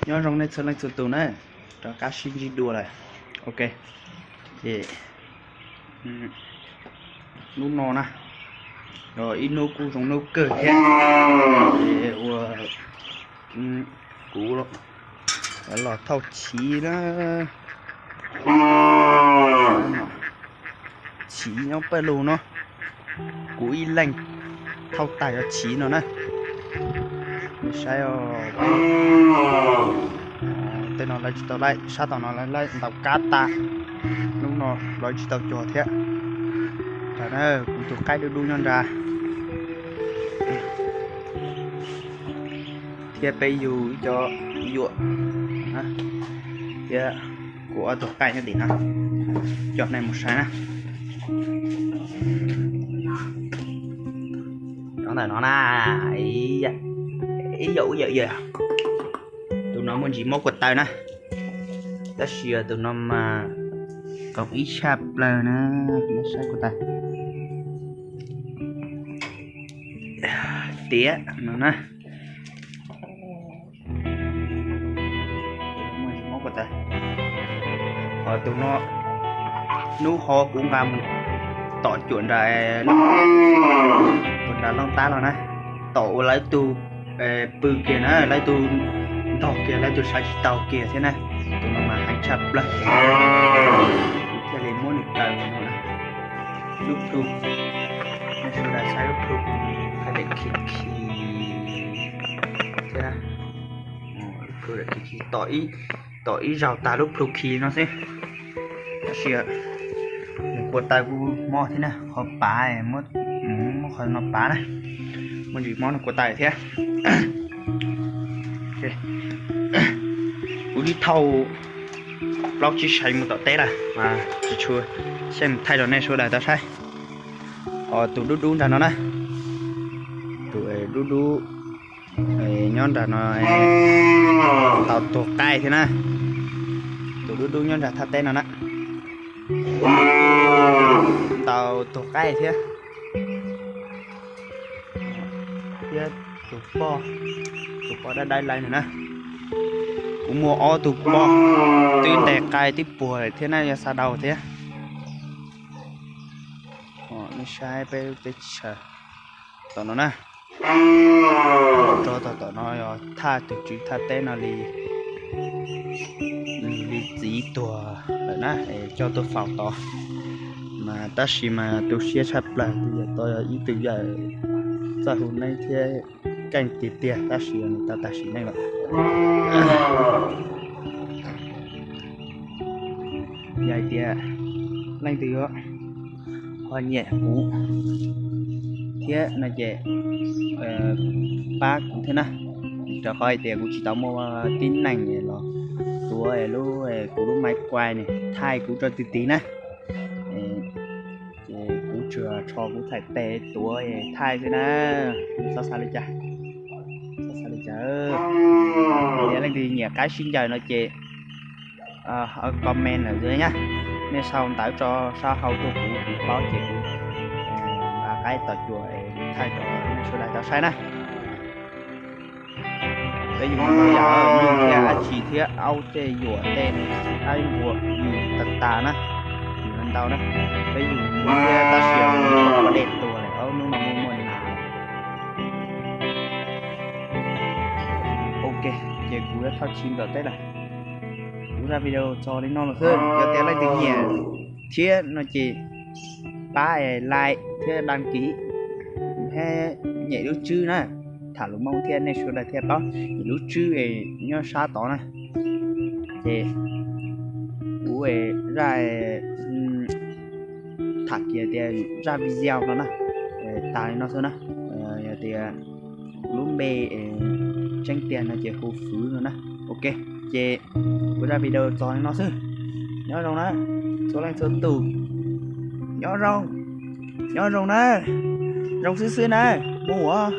Nyob zoo nej txhua leej txhua tus na, rov qab sib ntsib dua lawm. Ok, ces lub no na, ib hnub kuj zoo hnub kawg thiab, ces ua kuv los thauj chiv na. Chiv nyob pawg lug no, kuv ib leeg thauj tag cov chiv no na. Saib, tej no lawv tsis tau laij, sab tom no lawv laij ntaus kab tas, lub no lawv tsis tau cuag thiab. Kuv tus qaib dub dub nyob nrad, thiab peb yug ib co yuam, thiab kuv ob tug qaij nyob tim no, coj nej mus saib na. Nyob ntawm no na, ib yam ib yam, tus no muaj ntsis mob kua taw na, tab sis tus no mas qab ib tshaj plaws na, saib kua taw tiav no na. Tus no, hnub ho kuv nqa mus tom cuam nram, nram looj tab los na, tom ua lawv tug pw kiag na, lawv tug ntog kiag, lawv tug sawv tsis tau kiag thiab na. Tus no mas heev tshaj plaws, kuv thiaj li muab nws kaw no na. Lub plhu, nej sawv daws saib lub plhu, haj yam khi khi thiab, lub plhu khi khi, tom ib zaug tag lub plhu khi no xwb. Tab sis nws kua taw kuj mob thiab na, qhov pav, muab qhov no pav na, muaj ntsis mob nws kua taw thiab. Kuv twb thauj plaub tsib seev mus tom teb lawm mas tsis tshua xyeej mus thaij rau nej sawv daws tau saib. Os, tus dub dub nrad no na, tus dub dub nyob nrad no tau tuag qaij thiab na. Tus dub dub nyob nrad thaj teb no na, tau tuag qaij thiab. Thiab tus poj, tus poj dawb dawb lawm no na, kuv muaj ob tug poj twb ntes qaij twb puag lawm thiab na, yog xa daus thiab. Nej saib peb teb chaws tom no na, rau tom tom no yog thaj tus tswv thaj teb no li, li txiv tuag lawm na, coj tuaj faus tod. Mas tab sis mas tu siab tshaj plaws, tus yawm tod yog ib tug yawm txawj hu neeb thiab keej tiag tiag, tab sis nws tau tag sim neej lawm. Yog hais tias leej twg ho nyiam kuv thiab no ces pab kuv thiab na, rau qhov hais tias kuv tsis tau muaj tib neeg los tuav lub, kuv lub maiv kuai ne thaij kuv rau tig tig na. Ces kuv tsuas tsho kuv txhais tes tuav thaij xwb na. Txhob xav li cas, txhob xav li cas. Yog leej twg nyiam qaib sib ncaws no ces comment ntawm no nyab, nej sau ntawv rau sab hauv tuaj kuv, kuv paub ces kuv nqa qaib tom cuam thaij rau nej sawv daws tau saib na. Peb yug ntau yam, yug thiab dab tsi thiab aub tej yuam tej, aib npua yug tas tas na. Yug ntau na, peb yug thiab tab sis dej tuag lawm, ob hnub no muaj muaj nas. Ok, ces kuv yuav thauj chiv tom teb lawm. Kuv zaj video txog li no lawm xwb, yog tias leej twg nyiam thiab no ces pab like thiab đăng ký thiab nyem lub tswb na. Tham lus Hmoob thiab nej sawv daws thiaj paub, nyem lub tswb nyob sab tod na. Ces kuv zaj tham kiag tias zaj video no na, tas li no xwb na. Yog tias kuv lub npe tseeb tiag no ces hu Fwv no na. Ok, ces kuv zaj video txog li no xwb. Nyob zoo na, txhua leej txhua tus, nyob zoo, nyob zoo na, zoo xwb xwb na, mus os.